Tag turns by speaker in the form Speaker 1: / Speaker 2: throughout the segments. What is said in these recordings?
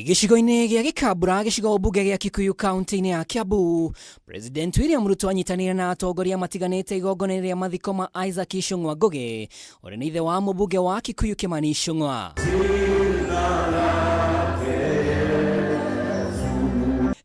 Speaker 1: Gĩcigo-inĩ gĩa Gĩkambura, gĩcigo mbunge gĩa Kikuyu kaunti-inĩ ya Kiambu, President William Ruto anyitanĩire na atongoria matiganĩte igongona-inĩ rĩa mathiko ma Isaac Ichung'wa Ngũgĩ, ũrĩa nĩ ithe wa mũmbunge wa Kikuyu Kimani Ichung'wa.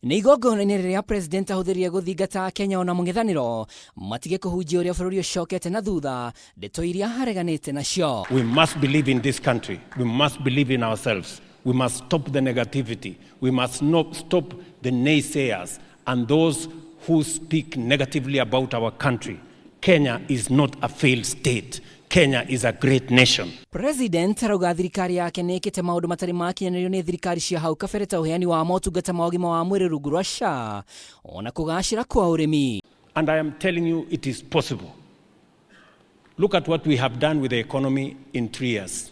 Speaker 1: Nĩ igongona-inĩ rĩrĩa President ahũthĩrire gũthingata Kenya ona mũng'ethanĩro matige kũhunjia ũrĩa bũrũri ũcokete na thutha, ndeto iria areganĩte nacio.
Speaker 2: We must believe in this country. We must believe in ourselves. We must stop the negativity. We must not stop the naysayers and those who speak negatively about our country. Kenya is not a failed state. Kenya is a great nation.
Speaker 1: President arauga thirikari yake nĩ ĩkĩte maũndũ matarĩ makinyanĩrio nĩ thirikari cia hau kabere ta ũheani wa motungata ma ũgima wa mwĩrĩ rungu rwa SHA ona kũgacĩra kwa ũrĩmi.
Speaker 2: And I am telling you it is possible. Look at what we have done with the economy in 3 years.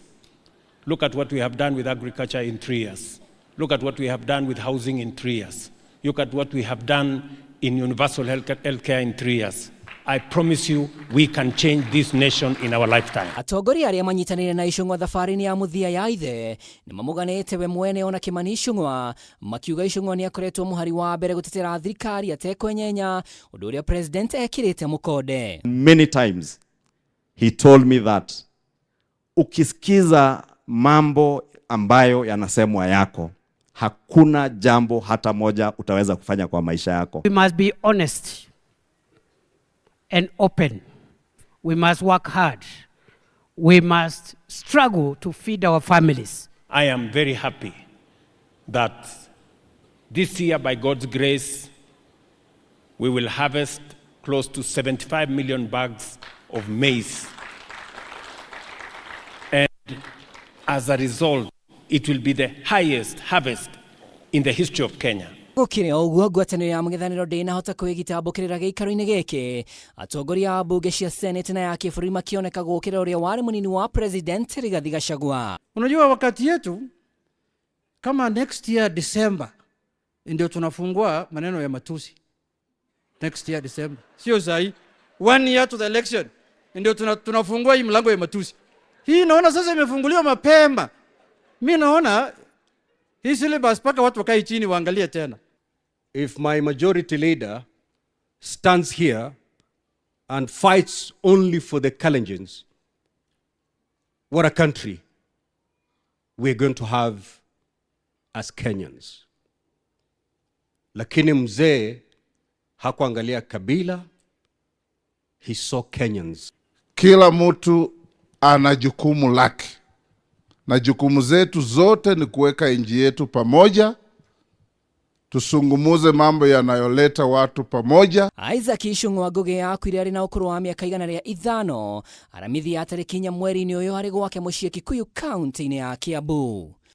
Speaker 2: Look at what we have done with agriculture in 3 years. Look at what we have done with housing in 3 years. Look at what we have done in universal health care in 3 years. I promise you we can change this nation in our lifetime.
Speaker 1: Atongoria arĩa manyitanĩire na Ichung'wa thabarĩ-inĩ ya mũthia ya ithe nĩ mamũganĩte we mwene ona Kimani Ichung'wa, makiuga Ichung'wa nĩ akoretwo mũhari wa mbere gũtetera thirikari atekwenyenya, ũndũ ũrĩa president ekĩrĩte mũkonde.
Speaker 3: Many times he told me that ukisikiza mambo ambayo yanasemwa yako, hakuna jambo hata moja utaweza kufanya kwa maisha yako.
Speaker 4: We must be honest and open. We must work hard. We must struggle to feed our families.
Speaker 2: I am very happy that this year, by God's grace, we will harvest close to 75 million bags of maize. And as a result, it will be the highest harvest in the history of Kenya.
Speaker 1: Gũkĩrĩ o ũguo, ngwatanĩro ya mũng'ethanĩro ndĩnahota kwĩgitambũkĩrĩra gĩikaro-inĩ gĩkĩ, atongoria a mbunge cia Senate na ya kĩbũrũri makĩoneka gũkĩra ũrĩa warĩ mũnini wa President Rigathi Gachagua.
Speaker 5: Unajua wakati yetu kama next year December ndio tunafungua maneno ya matusi. Next year December, sio sahi. One year to the election ndio tunafungua hii mlango ya matusi. Hii naona sasa imefunguliwa mapema. Mi naona hii syllabus mpaka watu wakae chini waangalie tena.
Speaker 6: If my majority leader stands here and fights only for the Kalenjins, what a country we're going to have as Kenyans. Lakini mzee hakuangalia kabila, he saw Kenyans.
Speaker 7: Kila mtu ana jukumu lake, na jukumu zetu zote ni kuweka nchi yetu pamoja, tusungumuze mambo yanayoleta watu pamoja.
Speaker 1: Isaac Ichung'wa Ngũgĩ akuire arĩ na ũkũrũ wa mĩaka 105 aramithi ya tarĩki 4 mweri-inĩ ũyũ arĩ gwake mũciĩ Kikuyu kaunti-inĩ ya Kiambu.